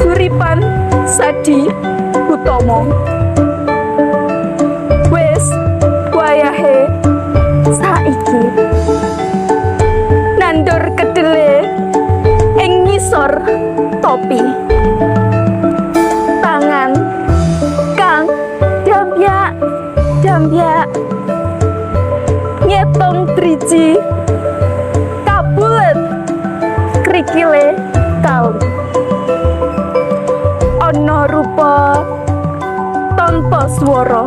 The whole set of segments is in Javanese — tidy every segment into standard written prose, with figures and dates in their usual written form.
Suripan Sadi Utomo. Wis wayahe saiki nandur kedele ing ngisor topi. Tangan kang dampyak dampyak ngitung driji kabulet krikile kali. Ana rupa tanpa swara,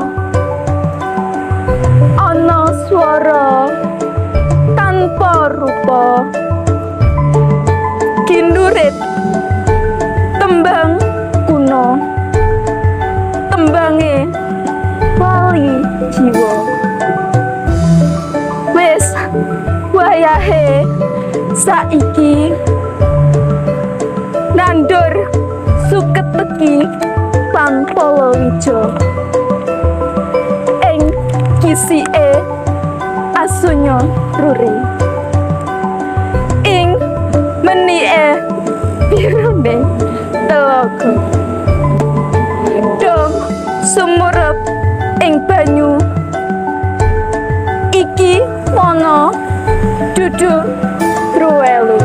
ana swara tanpa rupa. Ginurit tembang kuno, tembange wali jiwa. Wis wayahe saiki nandur suket teki lan palawija ing kisike asunya ruri, ing menike birune telaga. Dong sumurep ing banyu iki wana dudu truwelu.